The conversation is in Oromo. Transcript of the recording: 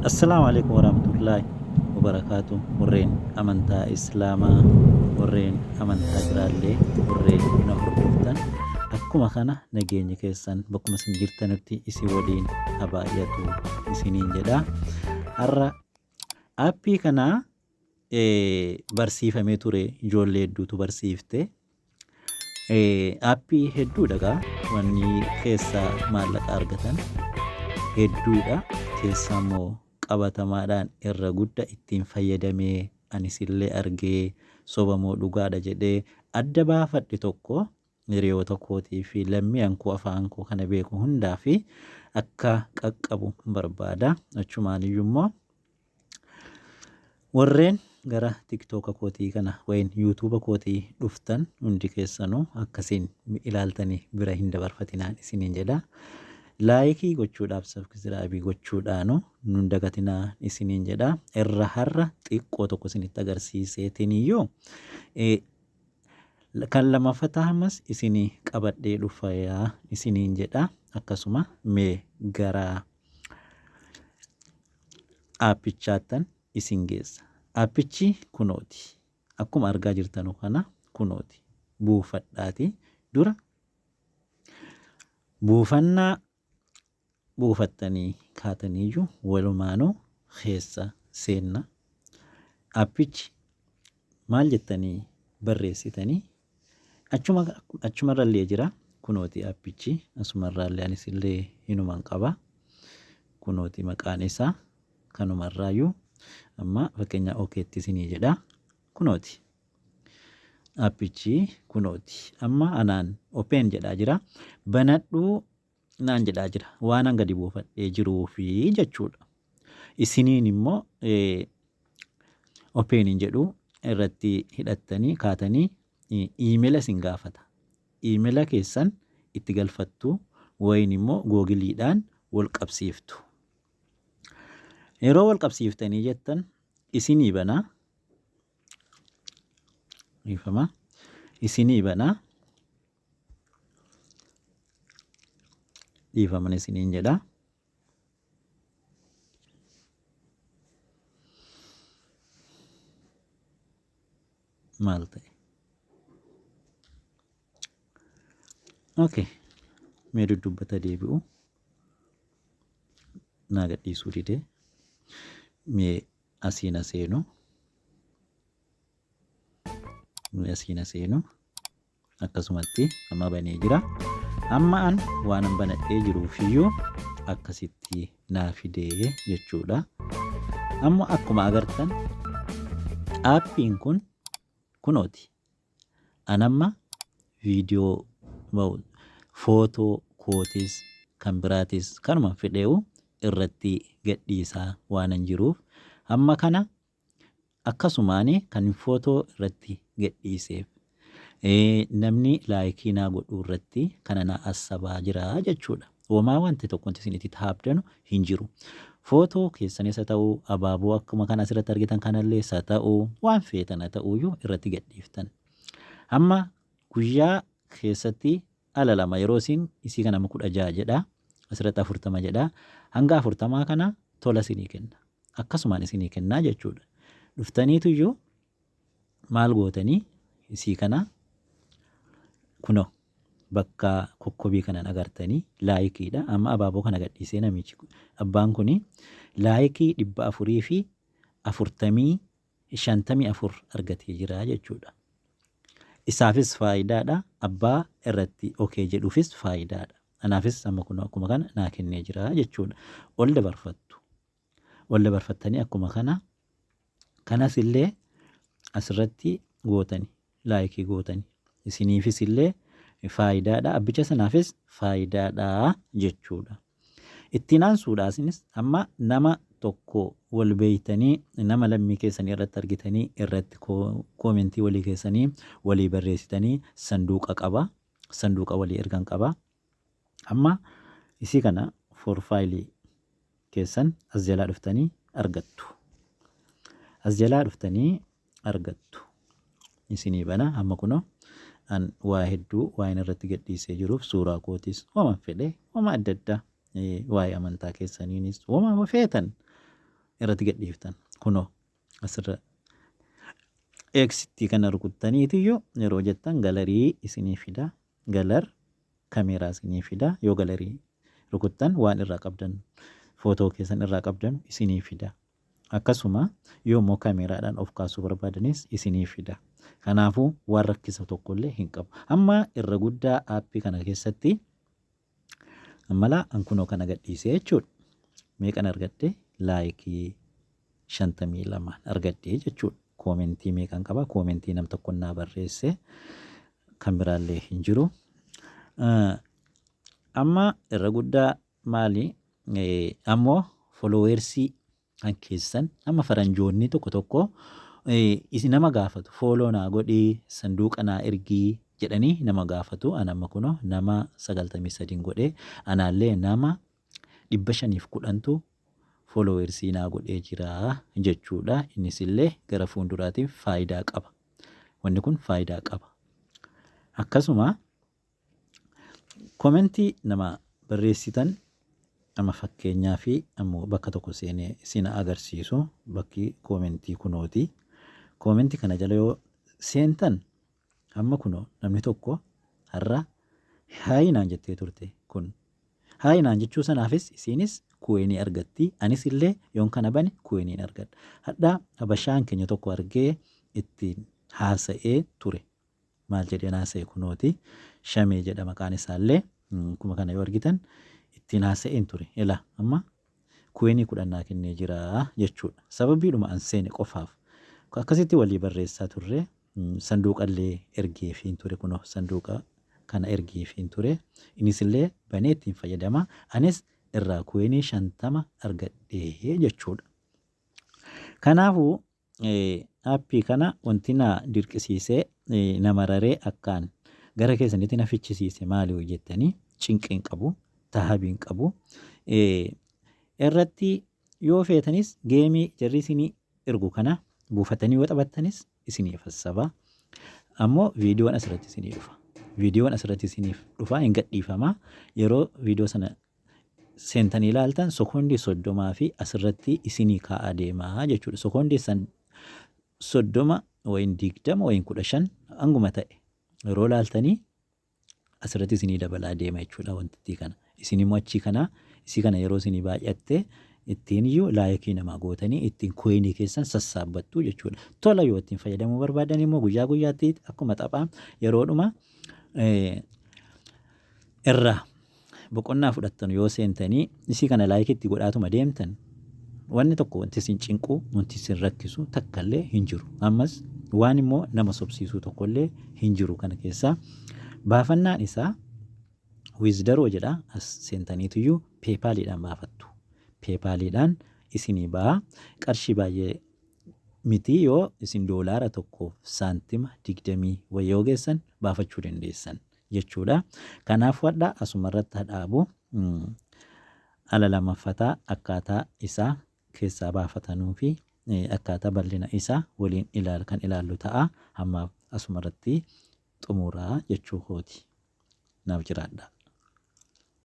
Assalaamu alaikum warahmatullaahi wabarakaatu. Warreen amantaa Islaamaa, warreen amantaa biraallee, warreen na hordoftan, akkuma kana nageenyi keessan bakkuma isin jirtanutti isin waliin haa baay'atu isiniin jedha. Har'a aappii kana barsiifamee ture, ijoollee hedduutu barsiifte. Aappii hedduudha gaa wanni keessaa maallaqa argatan hedduudha. Keessaa immoo qabatamaadhaan irra gudda ittiin fayyadamee anis illee argee soba moo dhugaadha jedhee adda baafadhe tokko hiriyoota kootii fi lammiiwan koo afaan koo kana beeku hundaa fi akka qaqqabu barbaada. Achumaan iyyuu immoo warreen gara TikTok kootii kana wayin YouTube kootii dhuftan hundi keessanuu akkasiin ilaaltanii bira hin dabarfatinaan isiniin jedha. Laayikii gochuudhaaf sabskiraabii gochuudhaanu nun dagatinaa isiniin jedha. Irra har'a xiqqoo tokko isinitti agarsiiseetiniyyuu kan lamaffataa ammas isinii qabadhee dhufayaa isiniin jedha. Akkasuma mee gara aappichaattan isin geessa. Aappichi kunooti. Akkuma argaa jirtanu kana kunooti. Buufadhaati. Dura buufannaa buufattanii kaataniyyuu walumaanuu keessa seenna. Aappichi maal jettanii barreessitanii achuma achumarrallee jira. Kunooti aappichi asumarraallee anis illee hinuman qaba. Kunooti maqaan isaa kanumarraayyuu amma fakkeenya okeetti isinii jedha. Kunooti aappichi kunooti amma anaan open jedhaa jira. Banadhuu naan jedhaa jira. Waan an gadi buufadhee jiruufi jechuudha. Isiniin immoo open hin jedhu irratti hidhattanii kaatanii iimeela isin gaafata. Iimeela keessan itti galfattu wayin immoo googiliidhaan wal qabsiiftu. Yeroo wal qabsiiftanii jettan isinii banaa. Dhiifama. Isinii banaa. Dhiifaman isiniin jedha. Maal ta'e? Okay. Mee duddubbata deebi'u. Naa gadhiisuu dide. Mee asiin aseenu. Mee asiin aseenu. Akkasumatti amma banee jira. Amma an waanan banadhee jiruufiyyuu akkasitti naa fidee jechuudha. Amma akkuma agartan aappiin kun kunooti. An amma viidiyoo ba'u footoo kootis kan biraatis kanuma fedhee'u irratti gadhiisaa waanan jiruuf amma kana Akkasumaan kan footoo irratti gadhiiseef namni laayikii naa godhuu irratti kana naa assabaa jira jechuudha. Womaa wanti tokko wanti isin itti taabdanu hin jiru. Footoo keessanis haa ta'u abaaboo akkuma kana asirratti argitan kanallee haa ta'u waan feetan haa ta'uyyuu irratti gadhiiftan. Amma guyyaa keessatti ala lama yeroo isin isii kana 16 jedha asirratti 40 jedha hanga 40 kana tola isinii kenna. Akkasumaan isinii kennaa jechuudha. Dhuftaniituyyuu maal gootanii isii kana kunoo bakka kokkobii kanan agartanii laayikiidha. Amma abaaboo kana gadhiisee namichi abbaan kuni laayikii 440 54 argatee jira jechuudha. Isaafis faayidaadha, abbaa irratti okee jedhuufis faayidaadha. Anaafis amma kun akkuma kana naa kennee jira jechuudha. Ol dabarfattu. Ol dabarfattanii akkuma kana kanas illee asirratti gootani laayikii gootani. Isiniifis illee faayidaadha, abbicha sanaafis faayidaadha jechuudha. Ittiin aansuudhaasinis amma nama tokko wal beeytanii nama lammii keessanii irratti argitanii irratti koomentii walii keessanii walii barreessitanii sanduuqa qaba. Sanduuqa walii ergan qaba. Amma isii kana forfaayilii keessan as jalaa dhuftanii argattu. As jalaa dhuftanii argattu. Isinii bana amma kunoo an waa hedduu waa'een irratti gadhiisee jiruuf suuraa kootis wama fedhe wama adda addaa waa'ee amantaa keessaniinis wama feetan. irratti gadhiiftan kunoo asirra eeksitti kana rukuttaniitiyyuu yeroo jettan gallery isinii fida. Gallery kameeraa isinii fida. Yoo gallery rukuttan waan irraa qabdan, footoo keessan irraa qabdan isinii fida. Akkasuma yoo immoo kaameeraadhaan of kaasuu barbaadanis isinii fida. Kanaafuu waan rakkisa tokkollee hin qabu. Amma irra guddaa aappii kana keessatti ammala an kunoo kana gadhiisee jechuudha. Meeqan argadhe? Like 52 argadhe jechuudha. Comment meeqan qaba? Comment nam tokko naa barreesse, kan biraallee hin jiru. Amma irra guddaa maali? Ammoo followers kan keessan amma faranjoonni tokko tokko isin nama gaafatu, "Follow naa godhii, sanduuqa naa ergii" jedhanii nama gaafatu. An amma kunoo nama 93 godhee, anaallee nama 510tu followers naa godhee jira jechuudha. Innis illee gara fuulduraatiif faayidaa qaba. Wanni kun faayidaa qaba. Akkasuma comment nama barreessitan, amma fakkeenyaa fi ammoo bakka tokko seenee isin agarsiisu, bakki comment kunooti. Comment kana jala yoo seentan amma kunoo namni tokko har'a "Hi" naan jettee turte. Kun "Hi" naan jechuu sanaafis isiinis coin argatti. Anis illee yoon kana bane coiniin argadha. Hadhaa habashaan keenya tokko argee ittiin haasa'ee ture. Maal jedheen haasa'e? Kunooti. Shamee jedha maqaan isaallee. Akkuma kana yoo argitan ittiin haasa'een ture. Ilaa, amma coin 10 naa kennee jira jechuudha. Sababiidhuma an seene qofaaf. Akkasitti walii barreessaa turre, sanduuqallee ergeefiin ture, kunoo sanduuqa kana ergeefiin ture. Innis illee banee ittiin fayyadama. Anis irraa coin 50 argadhee jechuudha. Kanaafuu aappii kana wanti na dirqisiisee na mararee akkaan gara keessanitti na fichisiise maali jettanii, cinqiin qabu, tahabiin qabu. Irratti yoo feetanis game jarri isinii ergu kana buufatanii yoo taphattanis isiniif hassaba. Ammoo viidiyoon asirratti isinii dhufa. Viidiyoon asirratti isiniif dhufa, hin gadhiifama. Yeroo viidiyoo sana seentanii ilaaltan sekoondii 30 fi asirratti isinii kaa'aa deemaa jechuudha. Sekoondii san 30 wayin 20 wayin 15 hanguma ta'e yeroo ilaaltanii asirratti isinii dabalaa deema jechuudha wantittii kana. Isin immoo achii kana isii kana yeroo isinii baay'atte ittiin iyyuu like namaa gootanii ittiin coin keessan sassaabbattu jechuudha. Tola yoo ittiin fayyadamuu barbaadan immoo guyyaa guyyaatti akkuma taphaa yeroodhuma irraa boqonnaa fudhattan yoo seentanii isii kana like itti godhaatuma deemtan, wanni tokko wanti isin cinqu, wanti isin rakkisu takkallee hin jiru. Ammas waan immoo nama sobsiisuu tokkollee hin jiru kana keessaa. Baafannaan isaa withdraw jedha, as seentaniituyyuu PayPaliidhaan baafattu. PayPaliidhaan isinii ba'a. Qarshii baay'ee miti, yoo isin $1.20 wayii yoo geessan baafachuu dandeessan jechuudha. Kanaaf wadha asuma irratti hadhaabu, ala lamaffataa akkaataa isaa keessaa baafatanuu fi akkaataa bal'ina isaa waliin ilaal kan ilaallu ta'a. Hammaaf asuma irratti xumuraa jechuu kooti. Naaf jiraadha.